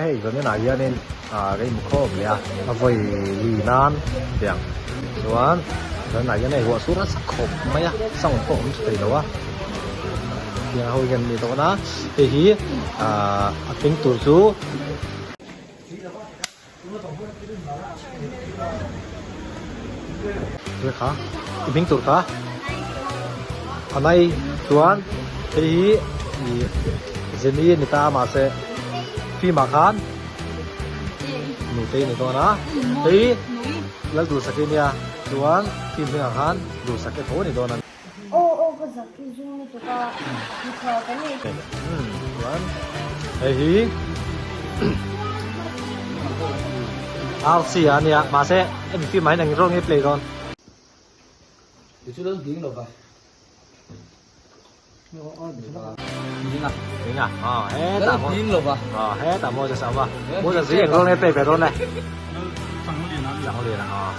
hei zanin ah hianin ah ka inkhawm leh a a vawi li nan tiang chuan zanin ah hian hei ruah sur nasa khawp mai a sound pawh awm tha thei lo a tiang ho hi kan ni dawn a hei hi ah a tling tur chu. Kha i hming tur kha a nai chuan hei hi ih Jenny a ni ta a mahse film ah khan nutei a ni dawn a hei Lalduhsaki a nia chuan film hmingah khan Duhsaki tho a ni dawn a. Aw aw ka zak i zum lutuk a mitha kan nei. Chuan hei hi RC a nia mahse hemi film ah hian eng role nge play dawn. Ti chu lo ding lo va. Ding a ding a aw hetah maw ding lo va. Aw hetah maw just a awm a Moses hi eng role nge play ve dawn le. Changliana aw.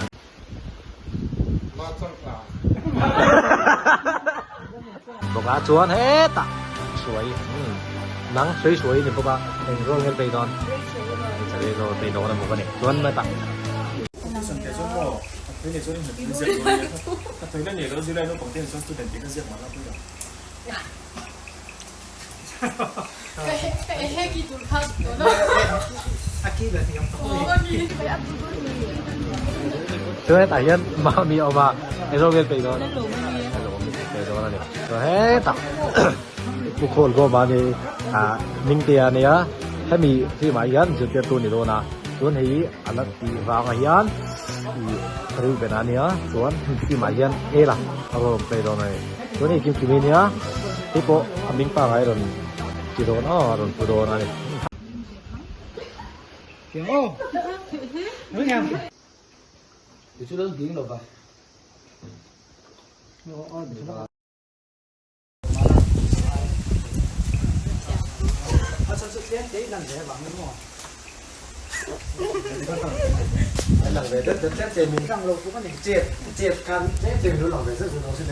Bawk a chuan hetah suai nang hrei suai ni bawk a eng role nge play dawn rei play dawn a bawk a ni chuan hetah. Chuan hetah hian mami a awm a eng role nge play dawn play dawn a ni chuan hetah pu khawl bawm a ni ah Hmingtea a nia hemi film ah hian zirtirtu a ni dawn a chuan hei a la tih vangah hian ih Reuben a nia chuan hemi film ah hian Ela a rawn play dawn a ni. Chuan hei kimkimi nia hei pawh a hming pangai rawn ti dawn aw a rawn pu dawn a ni. Ti chu lo ding lo va. Lang ve det det tlem tlem in chet chet khan tlem tlem in lo lang ve zeuh zeuh dawn sin.